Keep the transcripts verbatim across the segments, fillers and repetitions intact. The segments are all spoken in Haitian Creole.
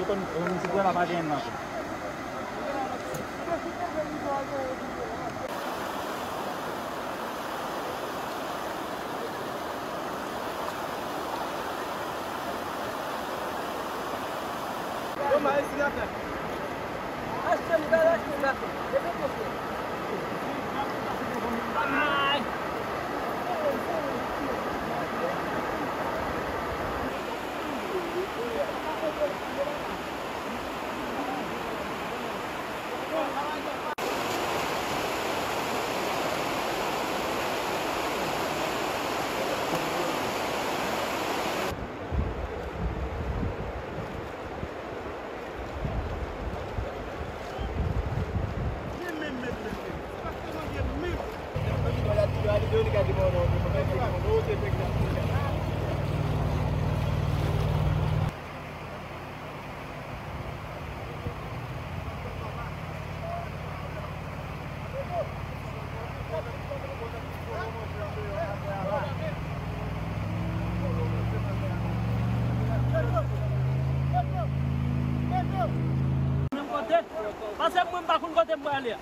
Konn, konn ti pwèl la pa gen nan. Menm kote, paske mwen m pa konn kote m prale a.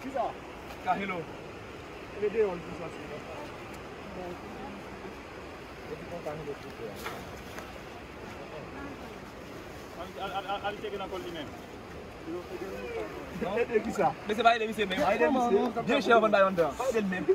Kisa? Kahelo. E deyò l pou sòti. Epi kon Kahelo pou fè. Al, al, al, al tcheke nan kò l li menm. Ede kisa? Mesye pa ede misye menm. Pa ede misye. Byen chè yo konn bay anndan. Pa ede l menm.